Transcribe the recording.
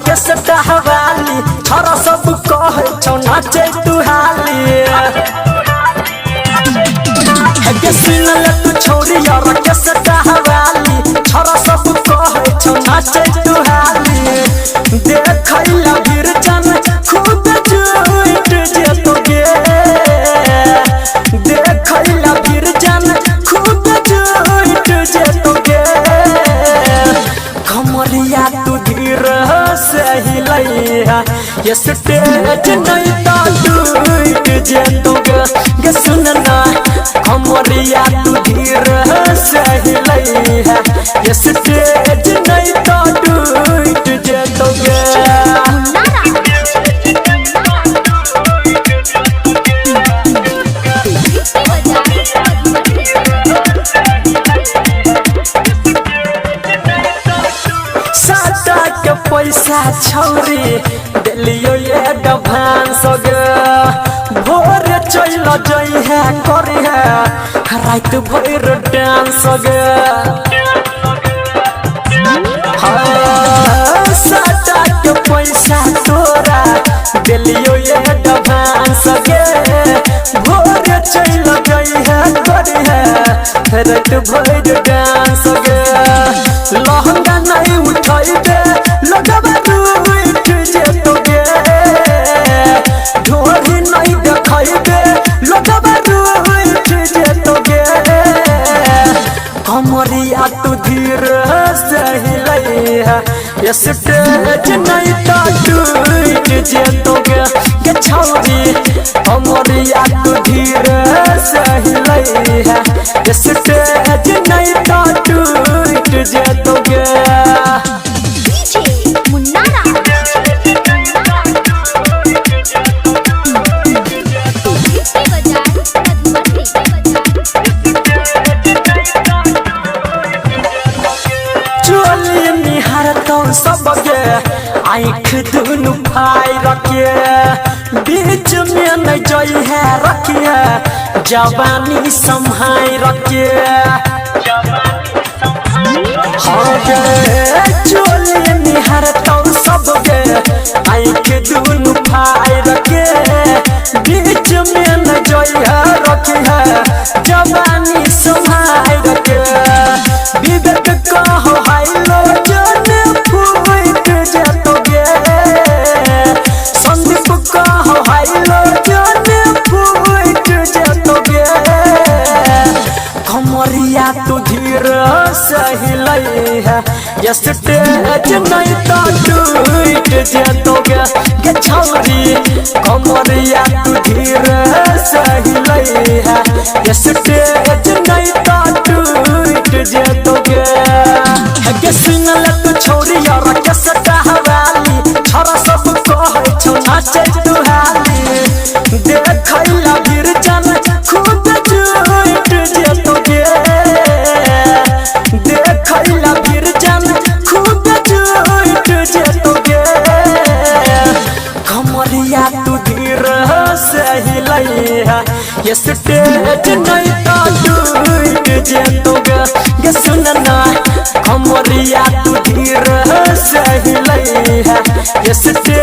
हवाली छोरा सब कहे छौ नाचे तू हाली हे सुनल तू छोरी और कैसे हवाली छोरा सब कहे छौ नाचे तू हाली देखैला गिरजन खुद झूठ जे तो गे देखैला गिरजन खुद झूठ जे तो गे कमरिया तू धीर से हिलैया ये स्टेज नहीं तो टूट जेतोगे गे सुनना कमरिया तू धीर से हिलैया ये स्टेज नहीं तो टूट जेतोगे। साटा के पैसा छौरी दिलियो ये एडवांस गे भोर चल जई है करी है रात भर डांस गे हाँ, साटा के पैसा तोरा दिलियो ये एडवांस गे भोर चल जई है करी है रात भर डांस गे लहंगा नहीं उठाई दे लगवा रूठ जेतोगे ढोरी नहीं देखाई दे लगवा रूठ जेतोगे कमरिया तू धीर से हिलैया ये स्टेज नहीं तो टूट जेतोगे गे छौरी कमरिया तू धीर से हिलैया ये स्टेज नहीं तो टूट जेतोगे। चोली निहार तो सबके आँख दुनु फाई रखे बीच में नहीं जई है रखिए जवानी संभाई रखे हाँ गे चोली निहार तो सबके आँख दुनु फाई रखे बीच में नहीं जई है रखिए जवानी संभाई रखे विवेक कहो हाइलो जन फूट जेतोगे संदीप कहो हाइलो जन फूट जेतोगे कमरिया तू धीर से हिलैया ये स्टेज नहीं तो टूट जेतोगे गे छौरी कमरिया तू धीर से हिलैया ये स्टेज नहीं तो टूट जेतोगे गे सुनल तू छोरी और कैसे हवाली छोरा सब कहे छौ नाचे तू हाली देखैला गिरजन खुद झूठ जेतोगे देखैला गिरजन खुद झूठ जेतोगे कमरिया तू धीर से हिलैया ये स्टेज नहीं तो टूट जेतोगे गे सुनना कमरिया तू धीर से हिलैया ये स्टेज